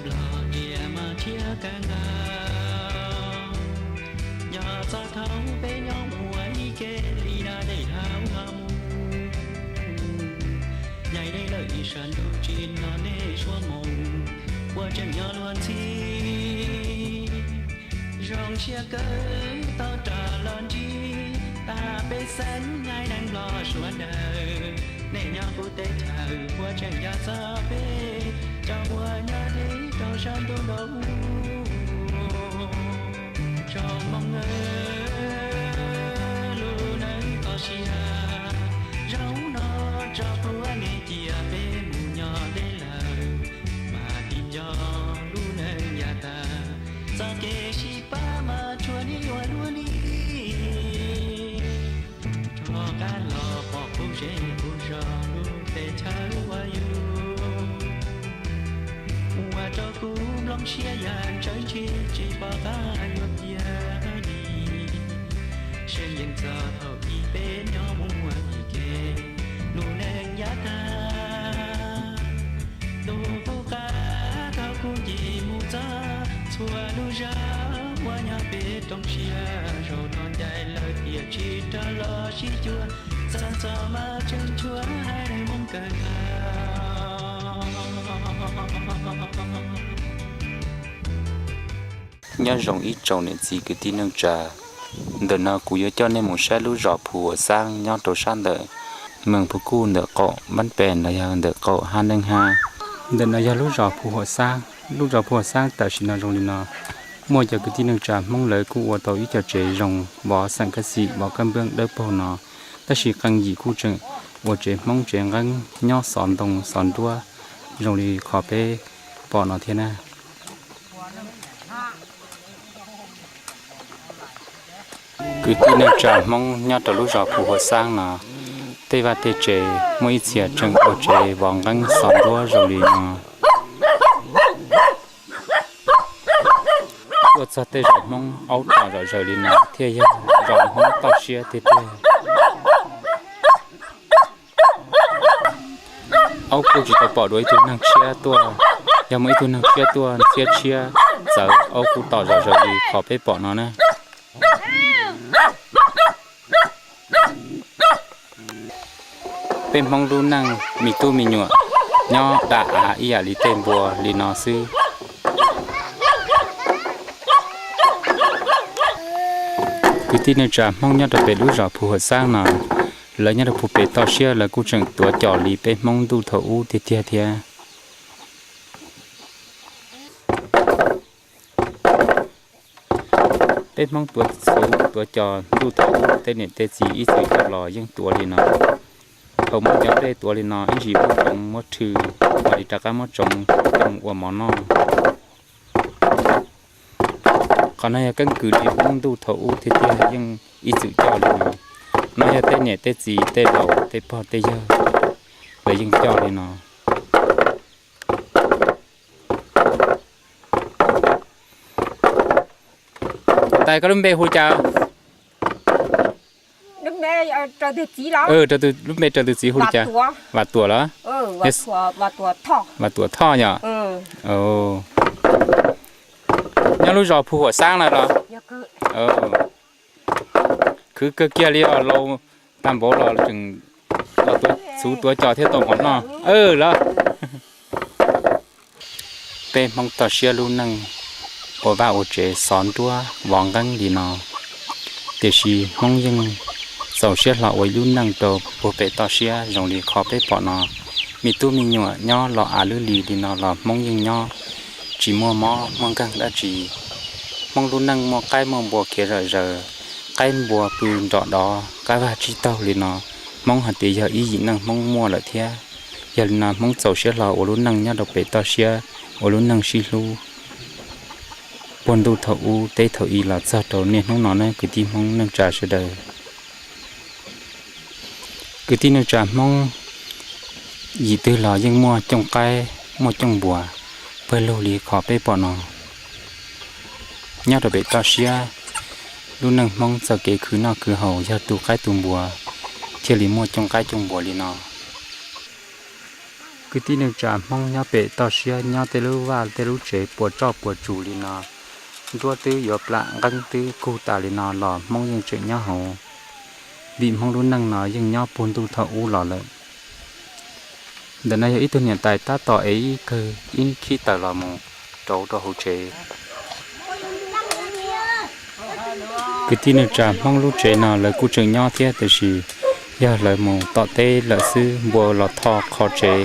Los tias mas thiab kawg nkaus, yog txog thaum peb nyob ua ib ke li no dej haus no mus, yaim dej lawm ib sab ntuj tsis hnov nej suab moo, puas tseem yog luag ntxhi. Zoo siab kawg tau rov los ntsib tag peb xeem neeg Nplog sawv daws, nej nyob kuv teb chaws puas tseem yog txog peb cov uas nyob deb rau sab ntuj nraud. Tsoom Hmoob, lub neej toj siab zoo no tso plhuav nej cia peb mus nyob deb lawm, mas ib nco lub neej yav tag, txoj kev sib pab mas tsuas nej ua luaj li. Rov qab los pom kuv zej kuv zos lub teb chaws uas yus, ua rau kuv nplooj siab ya ntsawv ntsig tsis pom qab yuav piav li. Seem yeej txog thaum ub peb nyob mus ua ib ke, lub neej yav tag, ntuj qub qab thaum kuv ncig mus txog txhua lub zos uas nyob pem roob siab, zaum no ncaim lawm tiam tsis rov los sib cuag, txog txog mas tseem tshuav haiv neeg Hmoob kawg nkaus. Nyob zoo ib tsoom niam txiv kwv tij neej tsa, ntawm no kuv yuav coj nej mus saib lub zos Phu Huam Xab nyob rau sab ntawm Mees Phu Kuj ntawm qaum Npab Pes los yog ntawm qaum Hab Neeb Hab. Ntawm no yog lub zos Phu Huam Xab. Lub zos Phu Huam Xab tam sim no zoo li no, muaj cov kwv tij neej tsa Hmoob lawv kuj ua tau ib co tsev zoo vov xeem kab xim vov kab nplooj dawb paug no, tab sis qee yim kuj tseem ua tsev Hmoob tsev nqeeb nyob xov ntoo xov nruab zoo li qhov peb pom no thiab na. Kwv tij neej tsa Hmoob nyob rau lub zos Phu Huam Xab no, tej vaj tej tsev muaj ib txhia tseem ua tsev vov nqeeb xov nruab zoo li no. Tuaj txog tej zaum Hmoob aub tom zom zaws li no thiaj yog zos Hmoob toj siab tiag tiag. Aub kuj tsis tau pom dua ib tug neeg tshiab tuaj, yog muaj ib tug neeg tshiab tuaj ntxhiab tshiab txawv aub kuj tom zom zaws li qhov peb pom no na. Peb Hmoob lub neej me tub me nyuam nyob da av ib yam li tej npua li no xwb. Kwv tij neej tsa Hmoob nyob rau pem lub zos Phu Huam Xab no, lawv nyob rau pem toj siab lawv kuj tseem tuav cos li peb Hmoob ntuj thaum ub tiag tiag thiab. Peb Hmoob tuav txhuv tuav cos ntuj thaum ub tej niam tej txiv ib txwm coj los yeej tuav li no. Thaum muab cov nplej tuav li no ib ntsis muab tsoov muab rhw, mam li rov qab muab tsoov coj mus ua mov noj. Qhov no yog keeb kwm li Hmoob ntuj thaum ub tiag tiag yeej ib txwm coj li no. No yog tej niam tej txiv tej laus tej pog tej yawg lawv yeej coj li no. Tais, koj lub npe hu li cas? Lub npe raws tus txiv hu li cas? Vam Tuam los? Vam Tuam Thoj yom. Nyob lub zos Phu Huam Xab na los? Khwv kawg kiag li os, laus tag npaum los tseem los tuav txhuv tuav cos thiab tau mov noj los. Peb Hmoob toj siab lub neej ua vaj ua tsev xov nruab vov nqeeb li no, tiam sis Hmoob yeej txaus siab hlo ua ib lub neej rau puag pem toj siab zoo li qhov peb pom no. Me tub me nyuam nyob los av lwb li li no los Hmoob yeej nyob tsis muaj mob muaj nkeeg dab tsi. Hmoob lub neej muaj qaib muaj npua khiav zom zaws, qaib npua pw nrom dov qab vaj tsib taug li no, Hmoob hais tias yog ib yim neej Hmoob muaj lawm thiab. Yog li no Hmoob txaus siab hlo ua lub neej nyob rau pem toj siab, ua lub neej sib hlub puag ntuj thaum ub teb thaum i los txog rau niaj hnub no na kwv tij Hmoob neej tsa sawv daws. Kwv tij neej tsa Hmoob yim twg los yeej muaj cooj qaib muaj cooj npua pawg lug li qhov peb pom no. Nyob rau pem toj siab, lub neej Hmoob txoj kev khwv noj khwv haus yog tu qaib tu npua thiaj li muaj cooj qaib cooj npua li no. Kwv tij neej tsa Hmoob nyob pem toj siab nyob tej lub vaj tej lub tsev puas tsoj puas tsus li no, nruab twb yuav plam nqeeb twb kug tas li no los Hmoob yeej tseem nyob hauv, vim Hmoob lub neej no yeej nyob puag ntuj thaum ub los lawm. Ntawm no yog ib tug niam tais tab tom ev ib kawg ib khib taws los mus rauv rau hauv tsev. Kwv tij neej tsa Hmoob lub tsev no lawv kuj tseem nyob thiab tiam sis yog lawv mus tom teb lawm xwb, npua los tho qhov tsev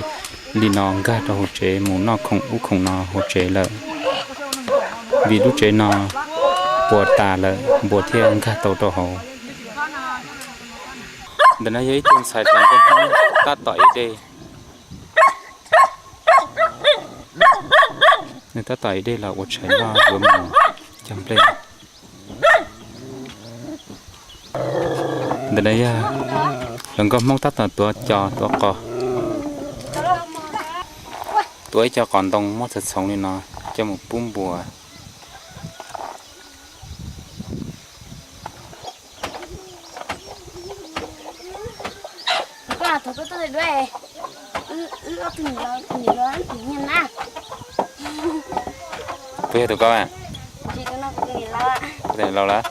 li no nkag rau hauv tsev mus noj khoom ub khoom no hauv tsev lawm. Vim lub tsev no puas tas lawm npua thiaj nkag tau rau hauv. Ntawm no yog ib tug ntxhais hluas nkauj Hmoob tab tom ev dej. Nws tab tom ev dej los ua tshais noj yuav mus cog nplej. Ntawm no yog hluas nkauj Hmoob tab tom tuav cos tuav qos, tuav ib co qos ntoo muab txhoov txhoov li no coj mus pub npua. Puas yog tus koj? Tus niam laus lawm.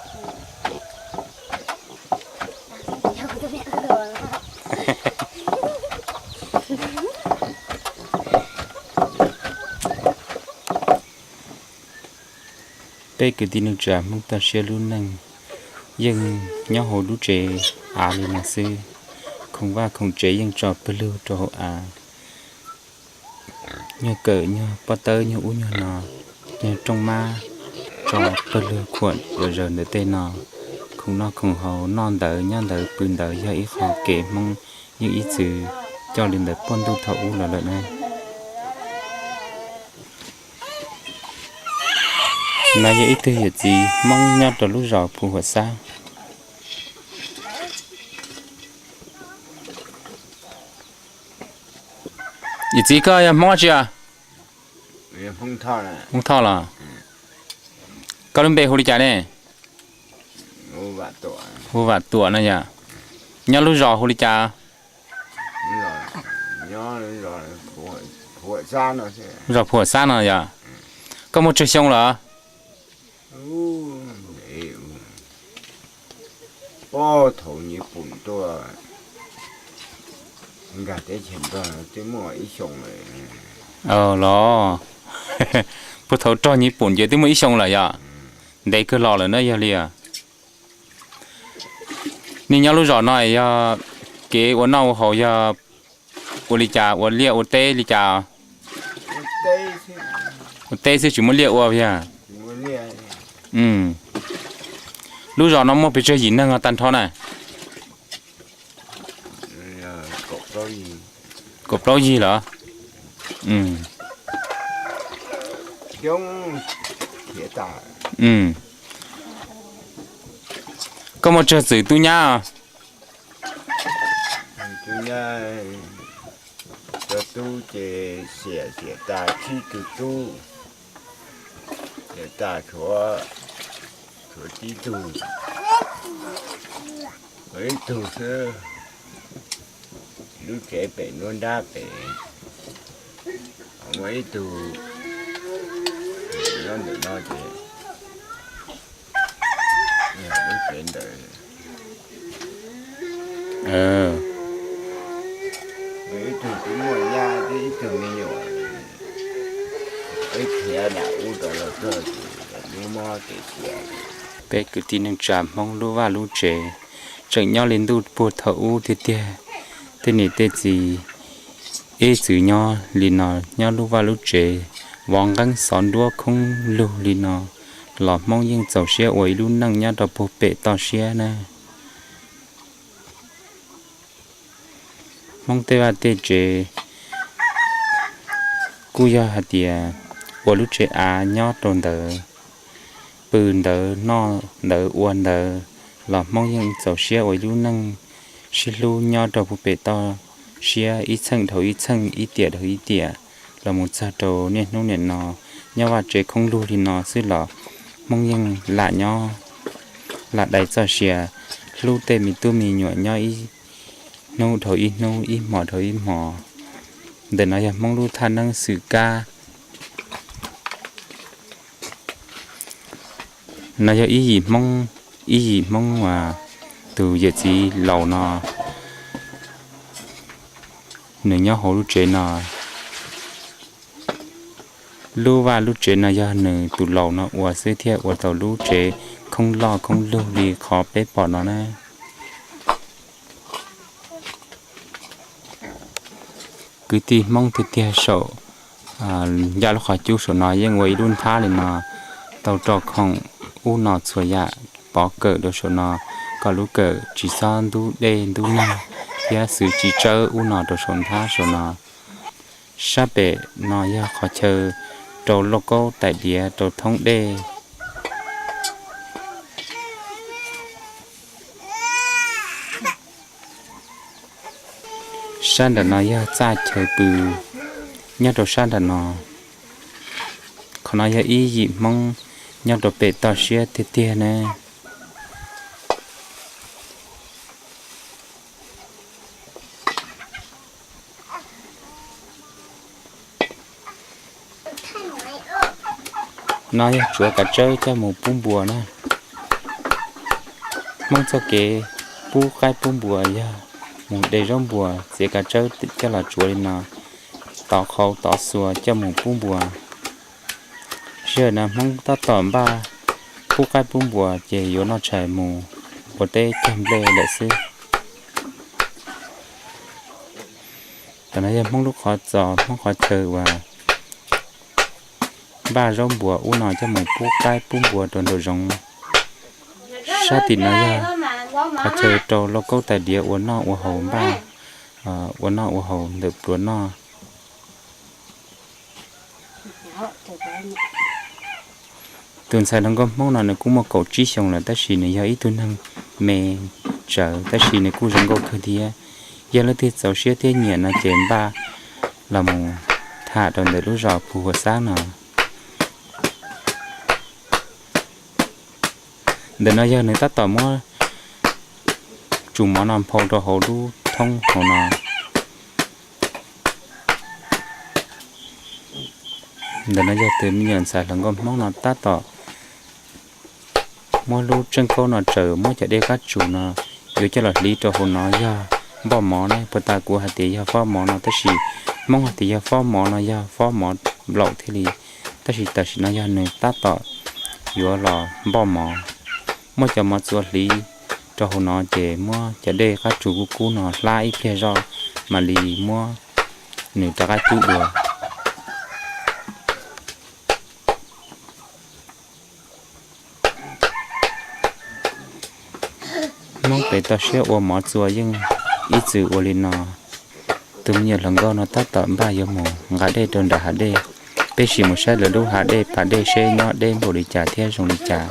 Peb kwv tij neej tsa Hmoob toj siab lub neej yeej nyob hauv lub tsev av li no xwb. Khoom vaj khoom tsev yeej tso pawg lug rau hauv av. Nyuag kawm nyuag pob tawb nyuag ub nyuag no, nyuag rooj mab tso pawg lug khuam zom zaws ntawm tej no. Khoom noj khoom haus noj ntawd nyob ntawd pw ntawd yog ib qho kev Hmoob yeej ib txwm coj li ntawd puag ntuj thaum ub los lawm na. No yog ib tug yawm txiv Hmoob nyob rau lub zos Phu Huam Xab. Yawm txiv, koj yog Hmoob dab tsi os? Hmoob Thoj los? Koj lub npe hu li cas ne? Hu Vam Tuam no yom. Nyob lub zos hu li cas? Zos Phu Huam Xab no yom. Koj muaj tsawg xyoo lawm? Puag thaum Nyiv Pum tuaj nkag teb chaws Nplog twb muaj ib xyoo lawm. Los, puag thaum raug Nyiv Pum ces twb muaj ib xyoo lawm yom. Ntev kawg los lawm na yog li. Nej nyob lub zos no yog kev ua noj ua haus yog ua li cas, ua liaj ua teb li cas? Ua teb xwb tsis muaj liaj ua yog? Lub zos no muaj pes tsawg yim neeg tag nrho na? Kaum plaub yig lawm. Koj muaj tsawg txwm tub nyab? Cov tub ces xiam xiam tas tsib tug tub, xiam tas tshuav, tshuav tib tug, ib tug xwb. Lub tsev pem nruab nrab pem, muaj ib tug nyob ntawm no ces lub tsev ntawd. Ib tug twb muaj nyab thiab ib tug me nyuam, peb khiav nram ub rau los txog ces lub mob kev khiav. Peb kwv tij neej tsa Hmoob lub vaj lub tsev tseem nyob li ntuj puag thaum ub tiag tiag. Tej niam tej txiv ib txwm nyob li no, nyob lub vaj lub tsev vov nqeeb xov nruab khoob lug li no los Hmoob yeej txaus siab ua ib lub neej nyob rau puag pem toj siab na. Hmoob tej vaj tej tsev kuj yog hais tias ua lub tsev av nyob rau ntawd, pw ntawd noj ntawd ua ntawd los Hmoob yeej txaus siab ua ib lub neej sib hlub nyob rau puag pem toj siab ib txheej dhau ib txheej ib tiam dhau ib tiam los mus txog rau niaj hnub niam no. Nyob vaj tsev khoob lug li no xwb los Hmoob yeej lam nyob, lam dai txoj sia hlub tej me tub me nyuam nyob ib hnub dhau ib hnub ib hmo dhau ib hmo. Ntawm no yog Hmoob lub thaj neeb xwm kab. No yog ib yim Hmoob, ib yim Hmoob uas tus yawm txiv laus no, nws nyob hauv lub tsev no. Lub vaj lub tsev no yog nws tus laus no ua xwb thiaj ua tau lub tsev khoob loj khoob lug li qhov peb pom no na. Kwv tij Hmoob tiag tiag saum ncaj lub qhov cub saum no yeej ua ib lub nthab li no, tau rau khoom ub no txhua yam pov kawm rau saum no, kom lub kawm tsis txhob ntub dej ntub nag thiab xwv tsis tsawb ub no rau saum nthab saum no. Sab pem no yog qhov chaw rau lauj kaub tais diav rau thoob dej. Sab nram no yog txaj chaw pw nyob rau sab nram no. Qhov no yog ib yim Hmoob nyob rau pem toj siab tiag tiag ne. No yog tsuav kav tsawb coj mus pub npua na. Hmoob txoj kev pub qaib pub npua yog mus de zaub npua txiav kav tsawb coj los tsuav li no, tov qhau tov xua coj mus pub npua. Sij hawm no Hmoob tab tom npaj pub qaib pub npua ces yuav noj tshais mus ua teb cog nplej lawm xwb. Tam no yog Hmoob lub qhov txos Hmoob qhov chaw uas npaj zaub npua ub no coj mus pub qaib pub npua rau nraum zoov. Sab tim no yog qhov chaw rau lauj kaub tais diav ua noj ua haus npaj, ua noj ua haus ntawm pluas noj. Tus ntxhais hluas nkauj Hmoob no nws kuj muaj kaum tsib xyoos lawm tab sis nws yog ib tug neeg me tsawv tab sis nws kuj zoo nkauj kawg thiab. Yog leej twg txaus siab thiab nyiam no ces npaj los mus tham rau ntawm lub zos Phu Huas Xab no. Ntawm no yog nws tab tom muab tsum mov no nphau rau hauv lub thoob hauv no. Ntawm no yog tus me nyuam ntxhais hluas nkauj Hmoob no tab tom muab lub tseej kaub no tsaws muab cov dej qab tsuas no yuav coj los hliv rau hauv no yog npoj mov ne. Puag ta kuv hais tias yog fob mov no tab sis Hmoob hais tias yog fob mov no yog fob mov nplaum thiaj li, tab sis tam sim no yog nws tab tom yuav los npoj mov. Muab cov mov txuas hliv rau hauv no ces muab cov dej qab tsuas kub kub no hlab ib pliag zoj mam li muab nws rov qab cub dua. Hmoob pem toj siab ua mov txua yeej ib txwm ua li no. Tus me nyuam hluas nkauj no tab tom npaj yuav mus nqa dej rau nram hav dej. Peb sim mus saib lawv lub hav dej pas dej seb nyob deb npaum li cas thiab zoo li cas.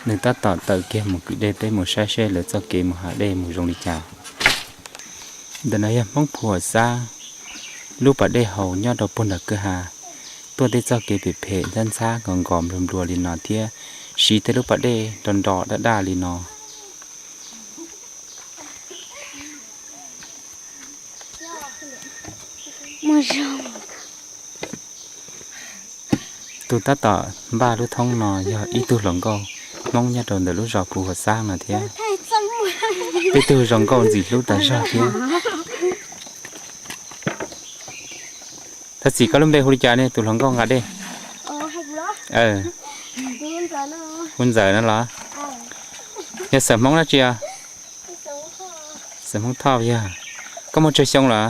Nws tab tom tawm kiag mus kwm dej, peb mus saib seb lawv txoj kev mus hav dej mus zoo li cas. Ntawm no yog Hmoob Phu Huas Xab lub pas dej haus nyob rau puag nram kwj ha, tuaj tej txoj kev phem phem ntxhab ntxhab nkos nkos nplua nplua li no thiab siv tej lub pas dej nro nro daj daj li no. Tus tab tom npaj lub thoob no yog ib tug hluas nkauj Hmoob nyob rau ntawm lub zos Phu Huas Xab no thiab. Peb tug zoo nkauj ntxim hlub tas zog thiab. Thov txim, koj lub npe hu li cas ne tus hluas nkauj nqa dej? Hu Ntxawm no los? Yog xeem Hmoob dab tsi os? Xeem Hmoob Thoj yog. Koj muaj tsawg xyoo lawm?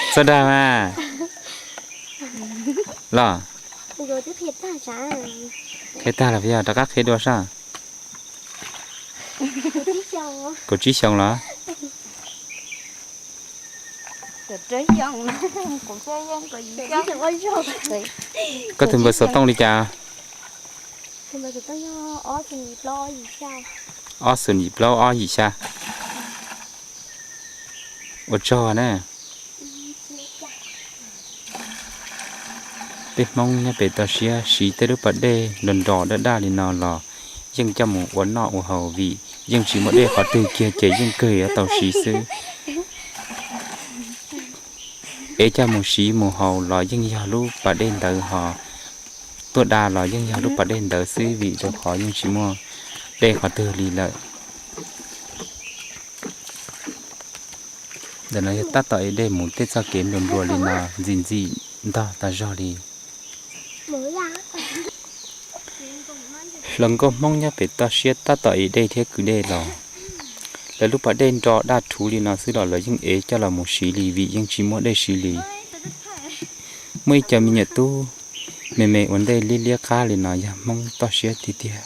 Txhob dag mas. Los, qhia tag los yog rov qab qhia dua soj. Kaum tsib xyoo los? Koj tus npawb xov tooj li cas? Ob xoom yim plaub ob yim xya. Ua tsaug na. Peb Hmoob nyob pem toj siab siv tej lub pas dej nrov nrov daj daj li no los yeej coj mus ua noj ua haus vim yeej tsis muaj dej qhov twg kiag ces yeej kawg yuav tau siv xwb. Ev coj mus siv mus haus los yeej yog lub pas dej ntawd ho, tuaj da los yeej yog lub pas dej ntawd xwb vim rau qhov yeej tsis muaj dej qhov twg li lawm. Ntawm no yog tab tom ev dej mus tej txoj kev nplua nplua li no ntxim ntxim ntog tas zog li. Hluas nkauj Hmoob nyob pem toj siab tab tom ev dej thiab kwv dej los, lawv lub pas dej nro daj rhuv li no xwb los lawv yeej ev coj los mus siv li vim yeej tsis muaj dej siv li. Muaj ib co me nyuam tub me me ua ntej liab liab qab li no yog Hmoob toj siab tiag tiag.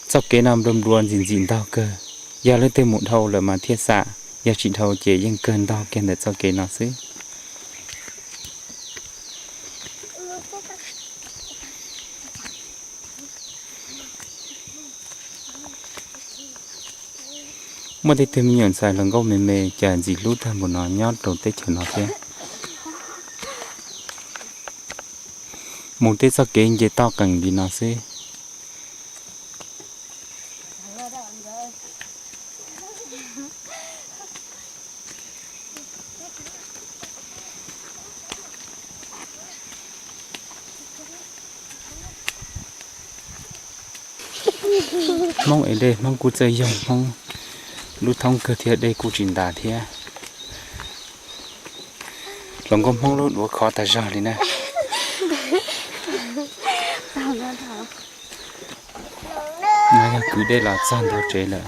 Txoj kev no nplua nplua ntxim ntxim ntog kawg, yog leej twg mus dhau lawm mas thiaj xam, yog tsis dhau ces yeej kawg ntog kiag ntawm txoj kev no xwb. Muaj tej tug me nyuam ntxhais hluas nkauj me me cas ntxim hlub tag npaum no nyob rau teb chaws no thiab. Mus tej txoj kev nce toj qees li no xwb. Hmoob ev dej Hmoob kuj txawj yoog, Hmoob lub thoob kawg thiab dej kuj tsis ntas thiab. Hluas nkauj Hmoob lub duav khov tas zog li na. No yog kwv dej los txog ntua tsev lawm.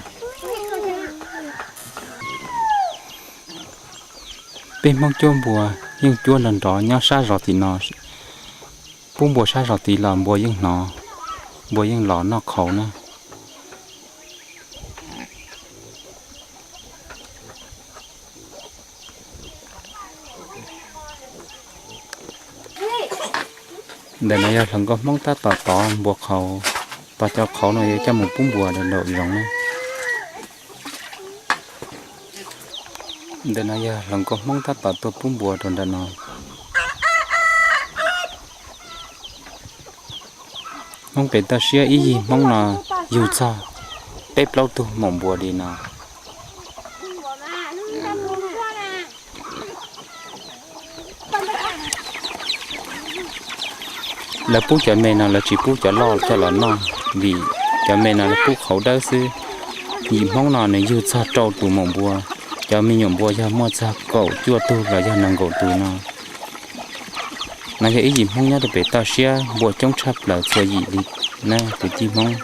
Peb Hmoob cuab npua yeej cuab nrov nrov nyob sab zos tim no. Pub npua sab zos tid los npua yeej hnov, npua yeej los noj qhauv na. Ntawm no yog hluas nkauj Hmoob tab tom tov npua qhauv, tov cov qhauv no yuav coj mus pub npua rau nraum zoov na. Ntawm no yog hluas nkauj Hmoob tab tom tuaj pub npua rau nram no. Hmoob pem toj siab ib yig Hmoob no yug txog peb plaub tug maum npua li no. Lawv pub cov me no lawv tsis pub cov loj coj los noj, vim cov me no lawv pub qhauv dawb xwb. Yim Hmoob no nws yug txog rau tus maum npua, cov me nyuam npua yog muaj txog kaum cuaj tug los yog nees nkaum tus no. No yog ib yim Hmoob nyob rau pem toj siab npua coob tshaj plaws txhua yim li na kwv tij Hmoob.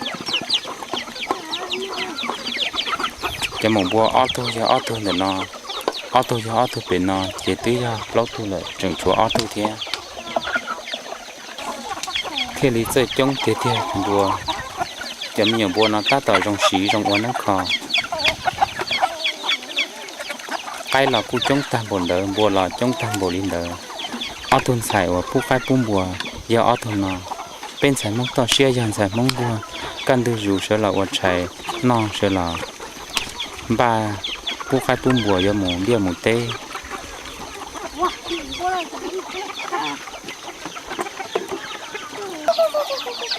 Cov maum npua ob tug yog ob tug ntawm no, ob tug yog ob tug pem no ces twb yog plaub tug lawm, tseem tshuav ob tug thiab. Thiaj li txawj coob tiag tiag npua. Cov me nyuam npua no tab tom zoo siv zoo ua neeb kho. Qaib los kuj coob tag npaum ntawd, npua los coob tag npaum li ntawd. Ob tug ntxhais uas pub qaib pub npua yog ob tug no. Peb ntxhais Hmoob toj siab yog ntxhais Hmoob npuag, kaj ntug zus sawv los ua tshais noj, sawv los npaj pub qaib pub npua yuav mus liaj mus teb.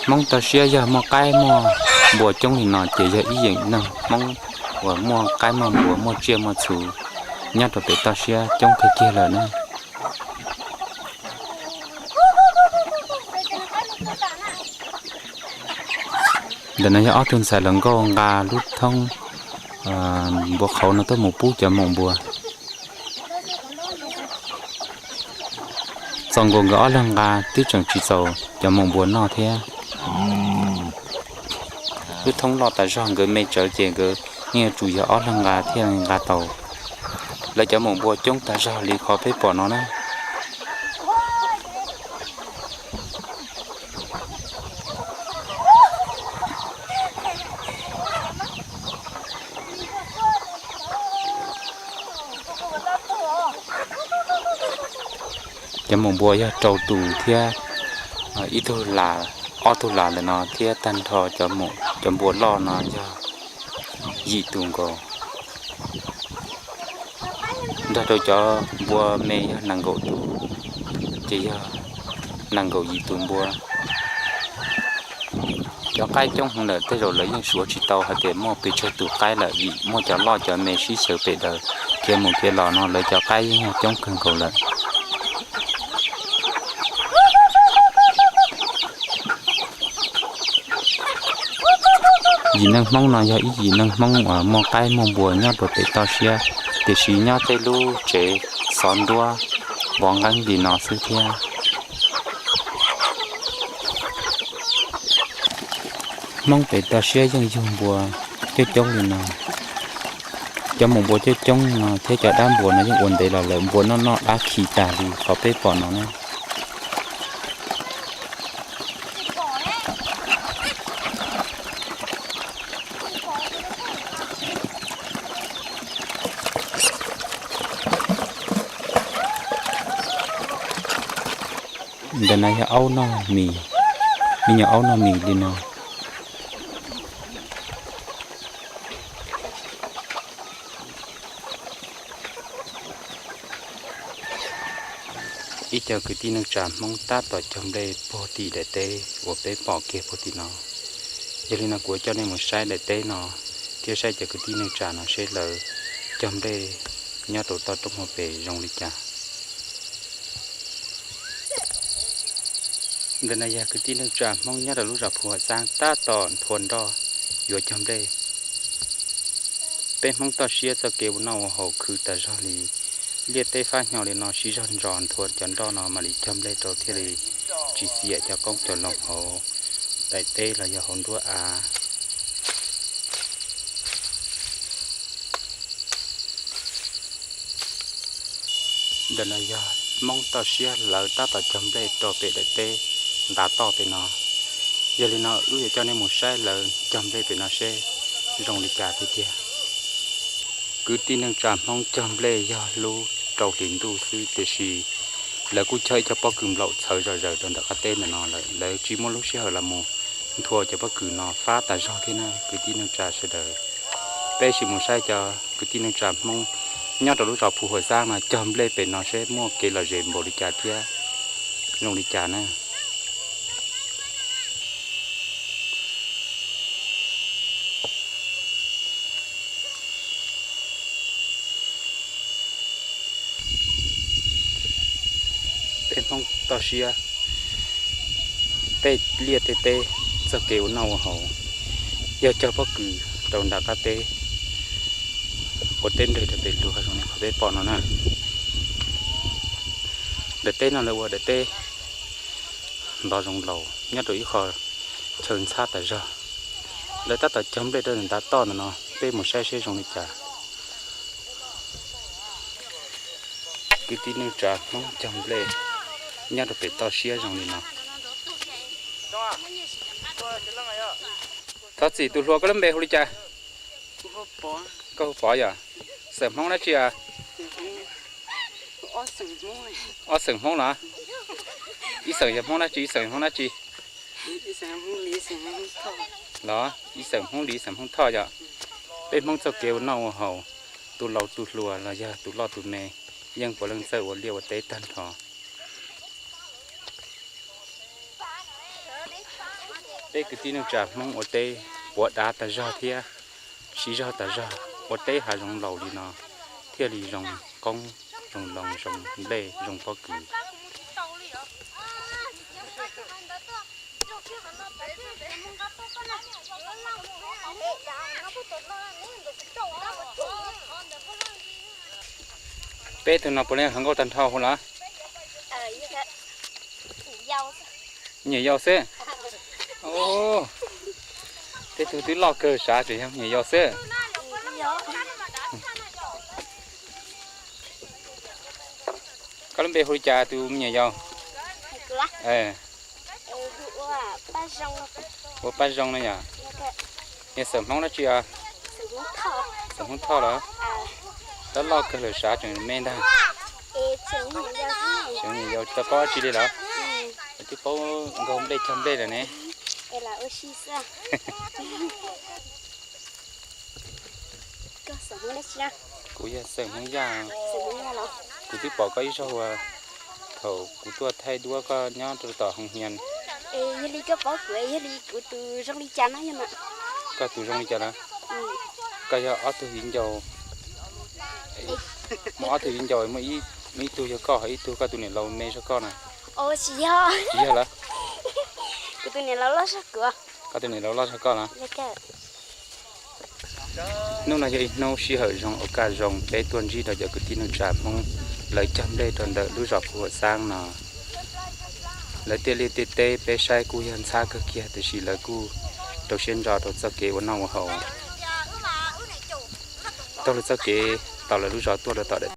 Hmoob toj siab yog muaj qaib muaj npua coob li no ces yog ib yim neeg Hmoob uas muaj qaib muaj npua muaj tsiaj muaj txhu nyob rau pem toj siab coob kawg kiag lawm na. Ntawm no yog ob tug ntxhais hluas nkauj nqa lub thoob npua qhauv no tuaj mus pub cov maum npua. Txaus nkaus nkawd ob leeg nqa twb tseem tsis txaus cov maum npua noj thiab. Lub thoob loj tas zog nkawd me tsawv ces nkawd yeej yuav tsum yog ob leeg nqa thiaj nqa tau. Lawv cov maum npua coob tas zog li qhov peb pom no na. Cov maum npua yog rau tus thiab, ib tug las, ob tug las ntawm no thiab tag nrho cov npua loj no yog yim tus nkaus. Nrog rau cov npua me yog nees nkaum tus, ces yog nees nkaum yim tus npua. Cov qaib coob heev lawm, tej zaum lawv yeej suav tsis tau hais tias muaj pes tsawg tus qaib lawm, vim muaj cov loj cov me sib xyaw pem daws, khiav mus khiav los no lawv cov qaib yeej yog coob kawg nkaus lawm. Yim neeg Hmoob no yog ib yim neeg Hmoob uas muaj qaib muaj npua nyob rau pem toj siab, tiam sis nyob tej lub tsev xov nruab vov nqeeb li no xwb thiab. Hmoob pem toj siab yeej yug npua coob coob li no. Cov maum npua coob coob no thiab cov dab npua no yeej ua ntev los lawm, npua noj noj dab khi tag li qhov peb pom no na. Ntawm no yog aub noj mis, me nyuam aub noj mis li no. Ib co kwv tij neej tsa Hmoob tab tom cog nplej puag tim daim teb uas peb pom kiag puag tim no. Yog li no kuv yuav coj nej mus saib daim teb no thiab saib cov kwv tij neej tsa no seb lawv cog nplej nyob rau toj roob hauv pes zoo li cas. Ntawm no yog kwv tij neej tsa Hmoob nyob rau lub zos Phu Huam Xaab tab tom nthua nroj yuav cog nplej. Peb Hmoob toj siab txoj kev ua noj ua haus khwv tas zog li, liaj teb fab hnyo li no siv zog ntsos nthua cov nroj no mam li cog nplej rau thiaj li tsis xiam cov qoob cov loo hauv daim teb los yog hauv nruab av. Ntawm no yog Hmoob toj siab lawv tab tom cog nplej rau pem daim teb ntav toj pem no. Yog li no wb yuav coj nej mus saib lawv cog nplej pem no seb zoo li cas tiag tiag. Kwv tij neej tsa Hmoob cog nplej yog hlub rau hlis ntuj xwb, tiam sis lawv kuj cog ib co pob kws nplaum txhawv zom zaws rau ntawm qab teb ntawm no lawm, lawv tsis muaj lub sij hawm los mus nthua cov pob kws no fab tas zog thiab na kwv tij neej tsa sawv daws. Peb sim mus saib cov kwv tij neej tsa Hmoob nyob rau lub zos Phu Huam Xaab no cog nplej pem no seb muaj kev lom zem npaum li cas thiab zoo li cas na. Peb Hmoob toj siab, tej liaj tej teb, txoj kev ua noj ua haus yog cog pob kws rau nram qab teb, ua teb nreg rau pem luag zoo li qhov peb pom no na. Daim teb no lawv ua daim teb ntov zoov laus nyob rau ib qho chaw ntxhab tas zog. Lawv tab tom cog nplej rau nram toj ntawm no, peb mus saib seb zoo li cas. Kwv tij neej tsa Hmoob cog nplej nyob rau pem toj siab zoo li no. Thov txim tus hluas, koj lub npe hu li cas? Koj hu Pov yom? Xeem Hmoob dab tsi a? Ob xeem Hmoob los? Ib xeem yog Hmoob dab tsi, ib xeem yog Hmoob dab tsi? Los ib xeem Hmoob Lis, ib xeem Hmoob Thoj yom? Peb Hmoob txoj kev ua noj ua haus, tus laus tus hluas los yog tus loj tus me, yeej puav leej txawj ua liaj ua teb tag nrho. Peb kwv tij neej tsa Hmoob ua teb puav dav tas zog thiab siv zog tas zog, ua teb hav zoov laus li no thiaj li zoo qoob zoo loo zoo nplej zoo pob kws. Peb tug no puav leej hluas nkauj tag nrho hu los? Me nyuam yaus xwb. Peb tug twb loj kawg sav tseem yog me nyuam yaus xwb. Koj lub npe hu li cas tus me nyuam yaus? Ua Paj Zoo no yom? Yog xeem Hmoob dab tsi os? Xeem Hmoob Thoj los? Tab loj kawg lawm sav tseem me ntag. Tseem me nyuam yaus tsis tau paub dab tsi li los? Twb paub nkaug nplej cog nplej lawm ne. Koj xeem Hmoob dab tsi na? Kuv yog xeem Hmoob Yaj. Kuv twb pom koj ib zaug uas thaum kuv tuaj thaij duab koj nyob rau tom Hoo Hnia. Es yog li koj paub kuv, yog li kuv tus zoo li cas na yog mas? Koj tus zoo li cas na? Koj yog ob tug viv ncaus. Muaj ob tug viv ncaus, muaj ib tug yog koj, ho ib tug koj tus niam laus me zog koj na. Tsis yog. Tsis yog lawm. Kuv tus niam laus loj zog kuv. Koj tus niam laus loj zog koj na. Hnub no yog ib hnub sij hawm zoo ua kaj zoo peb tuaj ntsib rau cov kwv tij neej tsa Hmoob lawv cog nplej rau ntawm lub zos Phu Huam Xaab no. Lawv tej liaj tej teb peb saib kuj yog ntxhab kawg kiag, tiam sis lawv kuj rau siab ntso rau txoj kev ua noj ua haus. Taug lawv txoj kev tom lawv lub zos tuaj rau tom daim